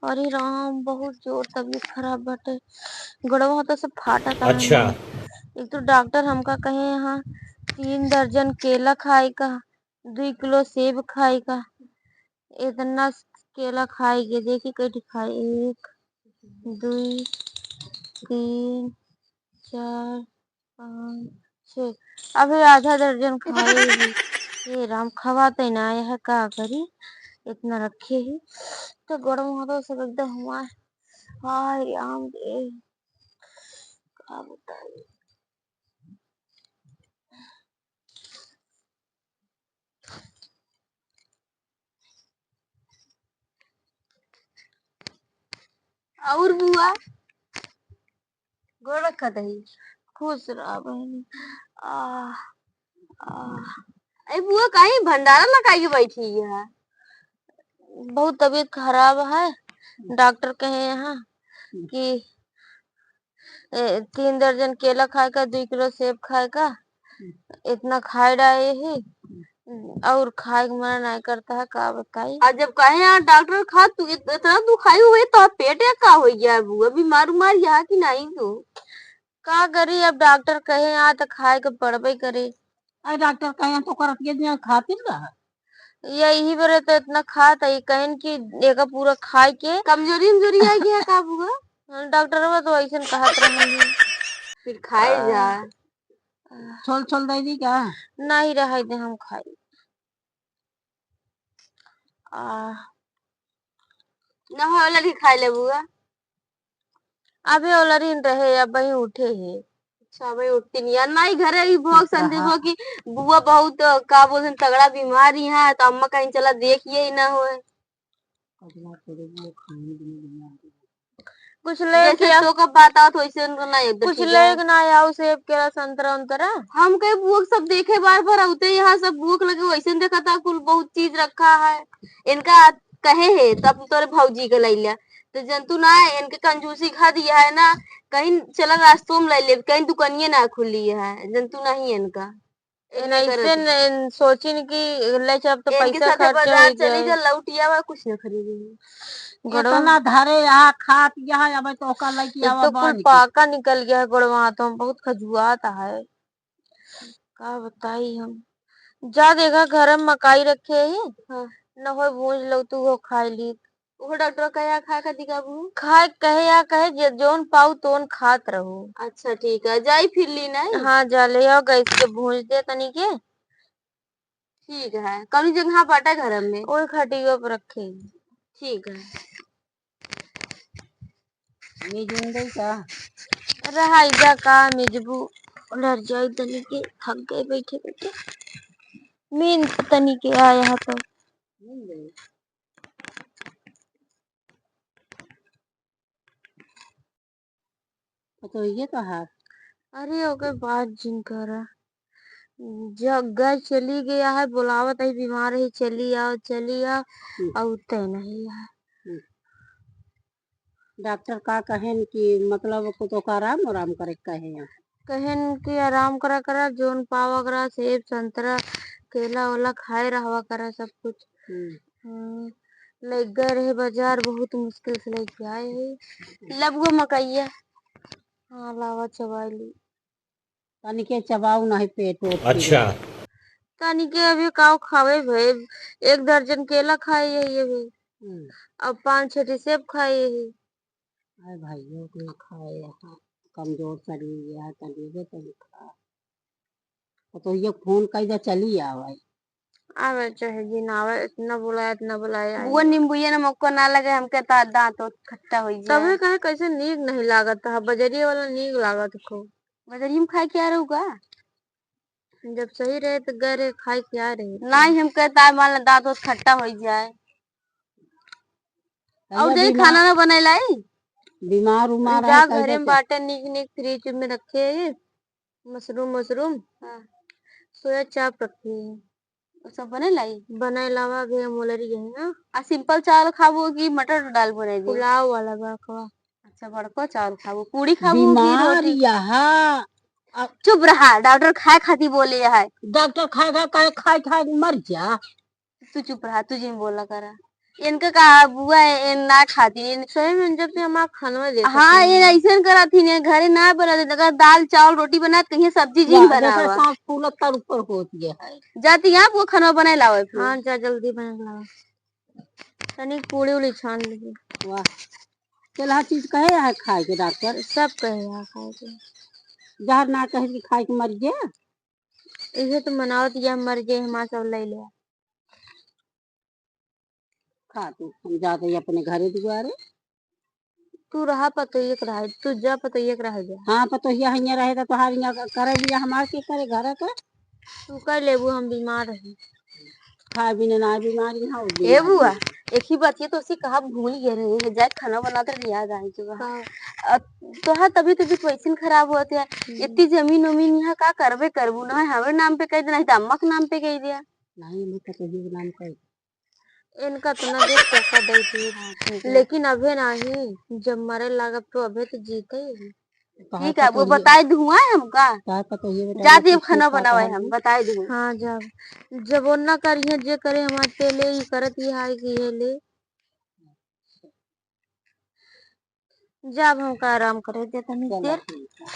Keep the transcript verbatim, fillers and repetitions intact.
अरे राम, बहुत जोर तबीयत खराब बाटे, गोड़वा हाथ से फाटत है। अच्छा। एक तो डॉक्टर हमका कहे हैं तीन दर्जन केला खाए का, दुई किलो सेब खाए का, इतना केला खाए के देखी कैसे खाए, एक, दुई, तीन, चार, पाँच, छः, अभी आधा दर्जन खाए ही। हे राम, खवाते ना आए है, का करी, इतना रखे ही तो गरम हाथों से एकदम हुआ है। हाय राम रे, का बताई। और बुआ, गोड़ रखा दही। खुश रहा बहनी। आ, आ। ए बुआ, कहीं भंडारा लगा के बैठी है? बहुत तबीयत खराब है, डॉक्टर कहे यहाँ कि ए, तीन दर्जन केला खाए का, दुई किलो सेब खाए का, इतना खाए डाए ही, और खाए के मन नहीं करता है, का बताई। आ जब कहे यहाँ डॉक्टर खा, तू इत-, इतना तू खाई हुई तो पेट या का हो गया है बुआ, बीमार उमार यहाँ की नहीं तू? का करी, अब डॉक्टर कहे यहाँ तो खाए के पड़बे करे। अरे डॉक्टर कहे तो करत के दिन खातिर रहा। यही बरे तो इतना खात है, कहन कि एका पूरा खाए के। कमजोरी उमजोरी आ गया का बुआ? हाँ, डॉक्टरवा तो ऐसन कहत रहन। फिर खाए जा। छोल छोल दे दी का? नहीं रहे दे हम खाई। आ। ना हो लगी खाए ले बुआ। अबे ओलरिन रहे, अब वही उठे है। अच्छा, अबे उठती नहीं यार, ना ही घरे ही भोग सन देखो कि बुआ बहुत, का बोलते हैं, तगड़ा बीमार ही है, तो अम्मा कहीं चला देखिए ही ना होए। कुछ ले जैसे के तो का बात आवत वैसे उनको ना एकदम कुछ ठीक ले है। के ना आओ, सेब, केला, संतरा, उंतरा। हम कहे बुआ सब देखे बार बार आते यहाँ सब बुआ लगे वैसे देखा था, कुल बहुत चीज रखा है। इनका कहे है, तब तोरे भौजी के लैला। तो जंतु ना है, इनके कंजूसी खा दिया है ना, कहीं चला रास्तों में ले ले, कहीं दुकानिए ना खुली है, जंतु नहीं है इनका। इतना ऐसे करत न, इन सोचिन कि ले चल, अब तो इनके पैसा साथे खर्च बाजार हो चली जाए। जा, लौट आवा, कुछ ना खरीदे। गड़वा। इतना धरे यहाँ, खात यहाँ, अब तो ओका लैके एक आवा तो कुल बांध के। पाका निकल गया है गोड़वा, तो हम बहुत खजुआत है। का बताई हम। जा देखा, घर में मकाई रखे ही, हाँ। न होय भूंज लो तू, वो खाए ली। वो डॉक्टर का या खाए का दिखाबू? खाए कहे या कहे, जे जौन पाऊ तौन खात रहो। अच्छा, ठीक है, जाई फिर ली नहीं। हाँ, जा ले आओ, गैस के भूंज दे तनी के। ठीक है, कौनी जगह बाटा घर में? ओए खटिया पर रखे। ठीक है। मिजुन दे का? रहाई जा का मिजबू, लर जाई तनी के, थक गए बैठे बैठे। मीन तनी के आया है तो। मीन दे। पतोहिए तोहार। अरे ओके बात जिन करा। जब गए चली गया है, बुलावत है, बीमार है, चली आओ, चली आओ, हम्म। और तय नहीं है। हम्म। डॉक्टर का कहेन कि मतलब को तो का आराम, आराम करे के कहे हैं। कहेन कि आराम करा करा, जोन पावा करा, सेब, संतरा, केला ओला खाए रहवा करा सब कुछ। हम्म। हम्म, लग गए रहे बाजार, बहुत मुश्किल से लेके आए हैं। लबुआ मकैया। हाँ, लावा चबाई ली। तनिके चबाऊ नहीं पेट ओट के। अच्छा। तनिके अभी काव खावे भे, एक दर्जन केला खाए यही अभी। हम्म। अब पाँच छह ठी सेब खाए यही। अरे भाइयों के ना खाए यहाँ, कमजोर शरीर यह, तनिके तनी खा। तो ये फोन कई दे, चली आवे। आवे चाहे जिन आवे, इतना बुलाए, इतना बुलाए, आई। बुआ नींबुए ना मक्को ना लगे, हमके ता-, दांत ओत खट्टा होई जाए। तबे कहे कैसे नीक नहीं लागत है, बजरिया वाला नीक लागत है खूब। बजरिया में खाए के आ रहू का? जब सही रहे तो गए रहे, खाए के आ रहे। नहीं, हमके ता मान ला दांत ओत खट्टा होई जाए। अरे और दे बीमार, खाना ना बनाए लाई? बीमार उमार जा है, घरे कैसे में चा- बाटे नीक नीक फ्रिज में रखे हैं। मशरूम, मशरूम, हाँ। सोया चाप रखे हैं। वो सब बने लाई? बने लावा भी हम ओलरी गए ना। आ सिंपल चावल खाबो कि मटर डाल बने दी? पुलाव वाला बड़कवा। अच्छा, बड़को चावल खाबो, पूड़ी खाबो कि बीमार रोटी? यहाँ। आ- चुप रहा, डॉक्टर खाए खातिर बोले है। डॉक्टर खाए खाए, खाए खाए, खाए मर जा। तू चुप रहा, तू जिन बोला करा। इनका का बुआ है, इन ना खाती, इन सही में जब भी हमार खानवा देते हाँ, थे। इन ऐसे करत ही, इन घरे ना बना देते, अगर दाल, चावल, रोटी बनात, कहीं सब्जी जिन वाह, जैसे बनावा। सांस फूलत तर ऊपर होत गया है। जाती आप वो खानवा बनाए लावे फिर। हाँ, जा जल्दी बनाए लावा। तनी पूड़ी उड़ी छान लीजिए। वाह, चल, हर चीज कहे है खाए के डॉक्टर। सब कहे है खाए के। जहर ना कहे कि खाए के मर गया। इहे तो मनावत या मर गए, हमार सब ले ले। खा तू, हम जाते ही अपने घरे दुआरे। तू रहा पतोहिए के रहा, तू जा पतोहिए के रहा जा। हाँ, पतोहिया हियाँ रहे तो तोहार हियाँ करे लिया, हमार के करे घर का? तू कर लेबू, हम बीमार रही। खाए बिना ना बीमारी हाँ, ए बुआ, एक ही बात ये तो उसे कहा भूल गए रहे हैं, जाए खाना बनाते रहे, याद आए के बा। हाँ। अ, तोहार तबीयत, तबीयत वैसे खराब होत है, हम्म। इतनी जमीन उमीन यहाँ का करबे करबू ना, हमारे नाम पे कह दे, नहीं तो अम्मा के नाम पे कह दिया। नहीं, नहीं, पतोहिए के नाम कह दे। इनका तो ना देख पैसा दे दिए, हाँ, ठीक है। लेकिन अबे नहीं, जब मरे लागब तो अबे तो जीते ही। कहाँ ठीक है, वो पतोहिए बताए दुआ है हमका। कहाँ पतोहिए बेटा जाती अब खाना बनावे हम, बताए दुआ। हाँ, जाब। जब वो ना करिए, जे करे हमारे तेले, ई करत ही हाय कि ये ले। जाब हमका आराम करे दे तनी चलो, देर। ठीक है।